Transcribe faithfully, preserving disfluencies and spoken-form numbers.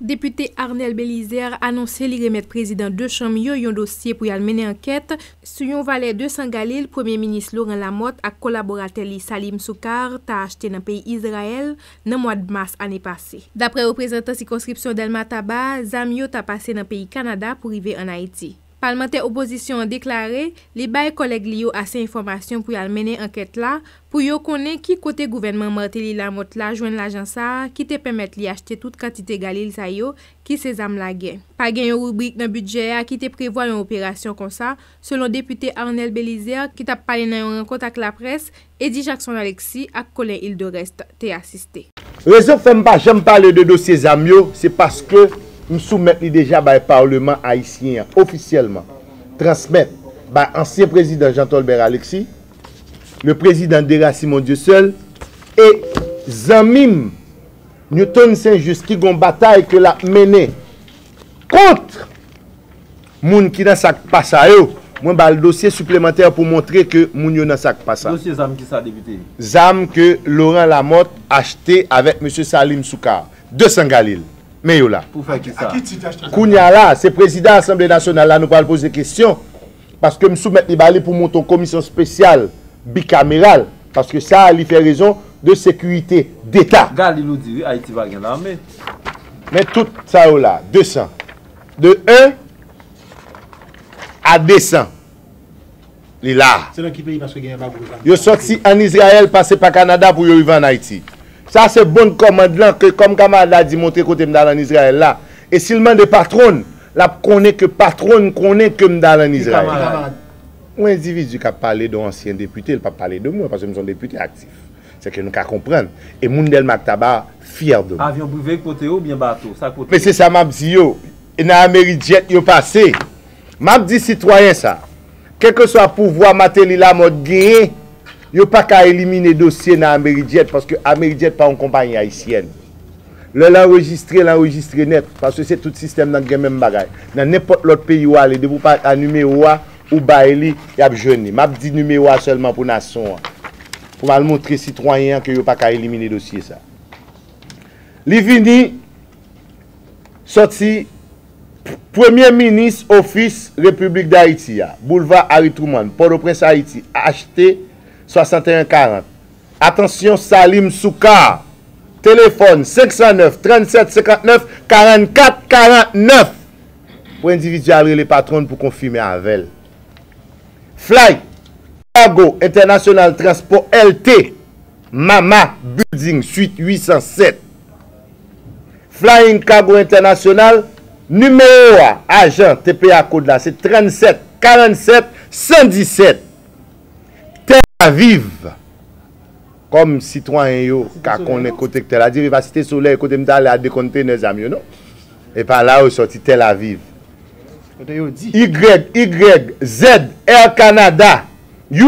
Depite Arnel Bélizaire anonse li remèt prezidan de chanm yo yon dosye pou y al mennen ankèt sou yon valè de san galil Premye Minis Laurent Lamothe ak kolaboratè li Salim Soukar ta achte nan peyi Izrayèl nan mwa mas ane pase. Daprè reprezantan sikonskripsyon Dèlma Taba, zam yo ta pase nan peyi Kanada pou rive ann Ayiti. Palmantè opozisyon an deklare li bay kòlèg li yo ase enfòmasyon pou y al mennen ankèt la pou yo konnen ki kote gouvènman Martelly Lamothe la jwenn lajan sa a ki te pèmèt li achte tout kantite galil sa yo ki se zam lagè. Pa gen yon ribrik nan bidjè a ki te prevwa yon operasyon konsa, selon depite Arnel Bélizaire ki t ap pale nan yon rankont ak laprès, Eddy Jackson Alexis ak Colin Hilderest te asiste. Rezon k fè m pa janm pale de dosye zam yo, se paske m soumèt li deja bay Paleman ayisyen an ofisyèlman, transmèt bay ansyen prezidan Jean Tolbert Alexis, le président Dera Simon Dieuseul, e zanmi m Newton Saint Juste ki gon batay ke l ap mennen kont moun ki nan sa k pa sa yo, mwen ba l dosye siplemantè pou montre ke moun yo nan sa k pa sa. Dosye zam ki sa, depite? Zam ke Laurent Lamothe achte avèk mesye Salim Soukar, de san galil. Men yo la. Pou fè ki sa? Kounye a la, se prezidan Asanble Nasyonal la nou pral poze kesyon, paske m soumèt li ba li pou monte yon komisyon espesyal bikameral, paske sa a li fè rezon de sekirite deta. Galil ou di wi, Ayiti pa gen lame. Men tout sa yo la, de san. De en a de san. Li la. Se nan ki peyi, paske gen anbago zam? Yo sòti ann Izrayèl, pase pa Kanada pou yo rive ann Ayiti. Sa se bon kòmand lan ke kòm kamarad la di montre kote m t al ann Izrayèl la. E si l mande patwon l, l ap konnen ke patwon l konnen ke m t al ann Izrayèl. Yon endividi k ap pale de yon ansyen depite, l p ap pale de mwen, paske m se yon depite aktif. Se ke nou ka konprann. E moun Dèlma ak Taba fyè de mwen. Avyon prive k pote yo oubyen bato? Sa k pote yo? Men se sa m ap di yo. E nan Amerijet yo pase. M ap di sitwayen sa. Kèlkeswa pouvwa Martelly Lamothe genyen, yo pa ka elimine dosye nan Amerijet, paske Amerijet pa yon konpayi ayisyèn. Lè l anrejistre, l anrejistre nèt, paske se tout sistèm nan k gen menm bagay. Nan nenpòt lòt peyi w ale, depi w pa a nimewo a, ou bay li, y ap jwenn li. M ap di nimewo a sèlman pou nasyon an. Pou m al montre sitwayen an ke yo pa ka elimine dosye sa. Li vini sòti Premye Minis Ofis Repiblik Dayiti a, Boulva Harry Truman, Pòtoprens, Ayiti, H T swasanteyen karant. Atansyon, Salim Soukar. Telefòn, senk san nèf, trannsèt, senkantnèf, karannkat, karannèf. Pou endividi a al rele patwon l pou konfime avè l. Flight, Cargo International Transport L T, Mama Building, suite huit cent sept. Flying Cargo International, nimewo a, ajan T P A kòd la, se trannsèt, karannèf, san disèt. Tel Aviv. Kòm sitwayen yo ka konnen kote k Tel Aviv, e pa Site Solèy, kote m t ale a de kontenè zam yo, non. E pa la yo sòti, Tel Aviv. Kote yo di? Y, Y, Z, Air Canada, U